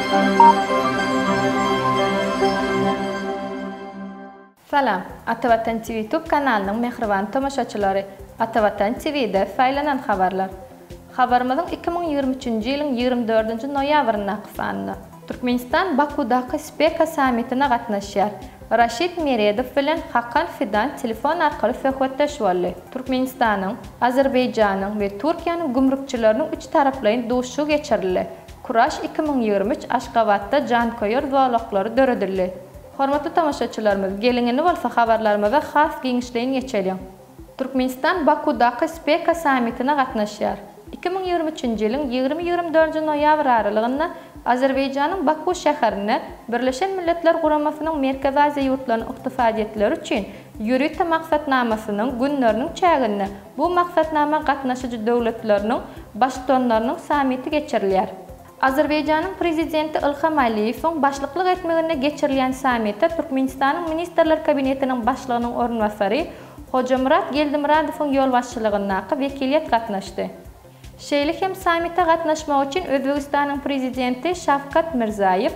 Salam, Atavatan TV Tube kanalynyň mähriban tomaşaçylary! Atavatan TV-de saýlanan habarlar. Habarymyzyň 2023-nji ýylyň 24-nji noýabryndaky sanynda. Türkmenistan Bakudaky Speka sammitine gatnaşýar. Raşid Meredow bilen Hakan Fidan telefon arkaly söhbetdeş boldy. Türkmenistanyň, Azerbaýjanyň we Türkiýäniň gümrükçileriniň üçtaraplaýyn duşuşygy geçirildi. Kuraş 2023 Aşgabatda janköýer zolaklary döredildi. Hormatly tomaşaçylarymyz, geliň indi bolsa habarlarymyza has giňişleýin geçeliň. Türkmenistan Bakudaky Speka sammitine gatnaşýar. 2023-nji ýylyň ýigrimi-ýigrimi dördünji noýabr aralygynda Azerbaýjanyň Baku şäherinde Birleşen Milletler Guramasynyň Merkezi Aziýa ýurtlarynyň ykdysadyýetleri üçin ýörite maksatnamasynyň günleriniň çäginde bu maksatnama gatnaşyjy döwletleriniň Baştutanlarynyň sammiti geçirilýär. Azerbaýjanyň Prezidenti Ilham Aliýewiň başlyklyk etmeginde geçirilýän sammite Türkmenistanyň Ministrler Kabinetiniň Başlygynyň orunbasary Hojamyrat Geldimyradowyň ýolbaşçylygyndaky wekiliýet gatnaşdy. Şeýle hem sammite gatnaşmak üçin Özbegistanyň Prezidenti Şawkat Mirzaýew,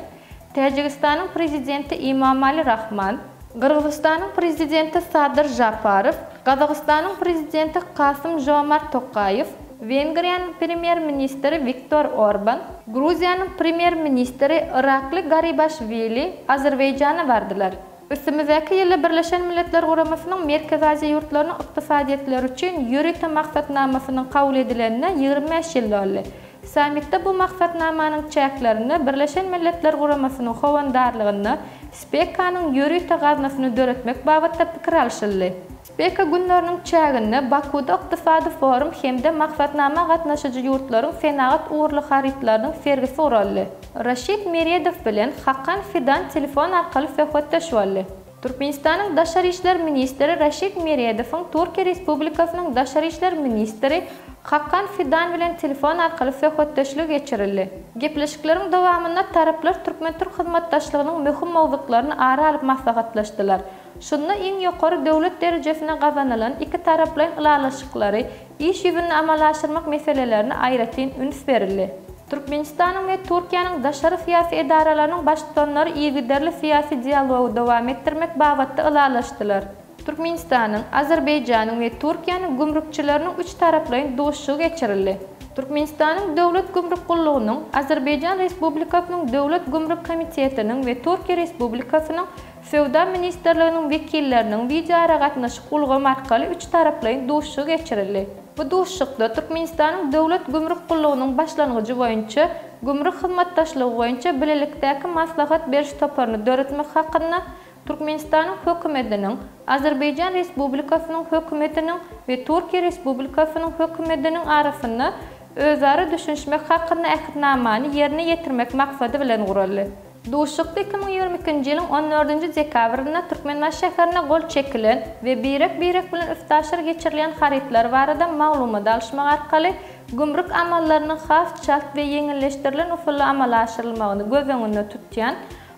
Täjigistanyň Prezidenti Imomali Rahman, Gyrgyzystanyň Prezidenti Sadyr Žaparow, Gazagystanyň Prezidenti Kasym-Žomart Tokaýew, Wengriýanyň Premýer-ministri Wiktor Orban, Gruziýanyň Premýer-ministri Irakli Garibaşwili Azerbaýjana bardylar. Üstümizdäki ýylda Birleşen Milletler Guramasynyň Merkezi Aziýa ýurtlarynyň ykdysadyýetleri üçin ýörite maksatnamasynyň kabul edilenine 25 ýyl doldy. Sammitde bu maksatnamanyň çäklerinde Birleşen Milletler Guramasynyň howandarlygynda SPEKA-nyň ýörite gaznasyny döretmek babatda pikir alşyldy. SPEKA günleriniň çäginde Bakuda ykdysady forum hem-de maksatnama gatnaşyjy ýurtlaryň senagat ugurly harytlarynyň sergisi guraldy. Raşid Meredow bilen Hakan Fidan telefon arkaly söhbetdeş boldy. Türkmenistanyň Daşary işler ministri Raşid Meredowyň Türkiýe Respublikasynyň Daşary işler ministri Hakan Fidan bilen telefon arkaly söhbetdeşligi geçirildi. Gepleşikleriň dowamynda taraplar türkmen-türk hyzmatdaşlygynyň möhüm mowzuklaryny ara alyp maslahatlaşdylar. Şunda iň ýokary döwlet derejesinde gazanylan ikitaraplaýyn ylalaşyklary iş ýüzünde amala aşyrmak meselelerine aýratyn üns berildi. Türkmenistanyň we Türkiýäniň daşary syýasy edaralarynyň baştutanlary yzygiderli syýasy dialogy dowam etdirmek babatda ylalaşdylar. Türkmenistanyň, Azerbaýjanyň we Türkiýäniň gümrükçileriniň üçtaraplaýyn duşuşygy geçirildi. Türkmenistanyň Döwlet gümrük gullugynyň, Azerbaýjan Respublikasynyň Döwlet gümrük komitetiniň we Türkiýe Respublikasynyň Söwda ministrliginiň wekilleriniň wideoaragatnaşyk ulgamy arkaly üçtaraplaýyn duşuşygy geçirildi. Bu duşuşykda Türkmenistanyň Döwlet gümrük gullugynyň başlangyjy boýunça Gümrük hyzmatdaşlygy boýunça bilelikdäki maslahat beriş toparyny döretmek hakynda Türkmenistanyň Hökümetiniň, Azerbaýjan Respublikasynyň Hökümetiniň we Türkiýe Respublikasynyň Hökümetiniň arasynda özara düşünişmek hakynda Ähtnamany ýerine ýetirmek maksady bilen guraldy. Duşuşykda 2022-nji ýylyň on dördünji dekabrynda Türkmenbaşy şäherinde gol çekilen we birek-birek bilen üstaşyr geçirilýän harytlar barada maglumat alyşmak arkaly gümrük amallarynyň has çalt we ýeňilleşdirilen usulda amala aşyrylmagyny göz öňünde tutýan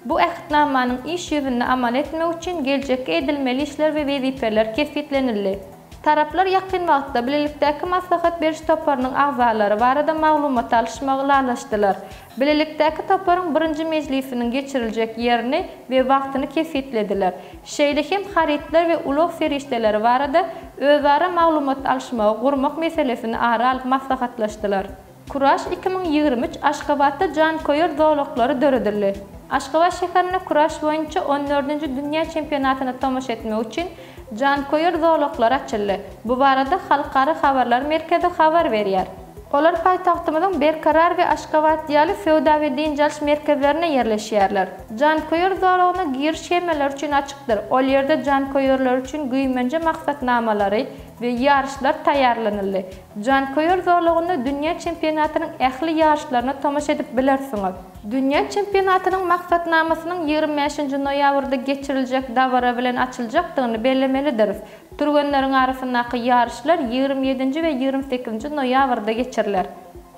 bu Ähtnamanyň iş ýüzünde amal etmek üçin geljekki edilmeli işler we wezipeler kesgitlenildi. Taraplar ýakyn wagtda bilelikdäki maslahat beriş toparynyň agzalary barada maglumat alyşmagy ylalaşdylar. Bilelikdäki toparyň birinji mejlisiniň geçiriljek ýerini we wagtyny kesgitlediler. Şeýle hem harytlar we ulag serişdeleri barada özara maglumat alyşmagy gurmak meselesini ara alyp maslahatlaşdylar. Kuraş 2023 Aşgabatda janköýer zolaklary döredildi. Aşgabat şäherinde kuraş boýunça on dördünji dünýä çempionatyna tomaşa etmek üçin janköýer zolaklary açyldy. Bu barada Halkara habarlar merkezi habar berýär. Olar paýtagtymyzyň Berkarar we Aşgabat ýaly söwda we dynç alyş merkezlerinde ýerleşýärler. Janköýer zolagyna giriş hemmeler üçin açykdyr. Ol ýerde janköýerler üçin güýmenje maksatnamalary we ýaryşlar taýýarlanyldy. Janköýer zolagynda dünýä çempionatynyň ähli ýaryşlaryna tomaşa edip bilersiňiz. Dünýä çempionatynyň maksatnamasynyň 25-nji noýabrda geçiriljek dabara bilen açyljakdygyny bellemelidiris. Türgenleriň arasyndaky ýaryşlar 27-nji we 28-nji noýabrda geçiriler.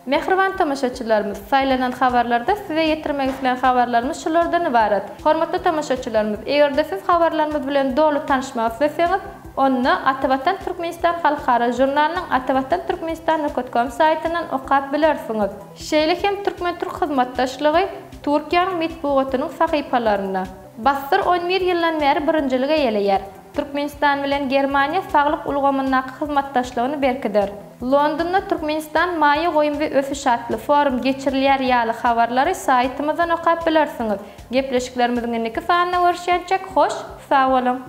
Mähriban tomaşaçylarymyz, saýlanan habarlarda size ýetirmek islän habarlarymyz şulardan ybarat. Hormatly tomaşaçylarymyz, eger-de siz habarlarymyz bilen doly tanyşmak isleseňiz, onda Atavatan Türkmenistan halkara žurnalynyň atavatanturkmenistan nokat kom saýtyndan okap bilersiňiz. Şeýle hem türkmen-türk hyzmatdaşlygy. Türkiýäniň metbugatynyň sahypalarynda. Bassyr on bir ýyldan bäri birinjiligi eýeleýär. Türkmenistan bilen Germaniýa saglyk ulgamyndaky hyzmatdaşlygyny berkider. Londonda Türkmenistan maýa goýum we ösüş atly forum geçirilýär ýaly habarlary saýtymyzdan okap bilersiňiz. Gepleşiklerimiziň indiki sanynda görüşýänçäk hoş, sag boluň!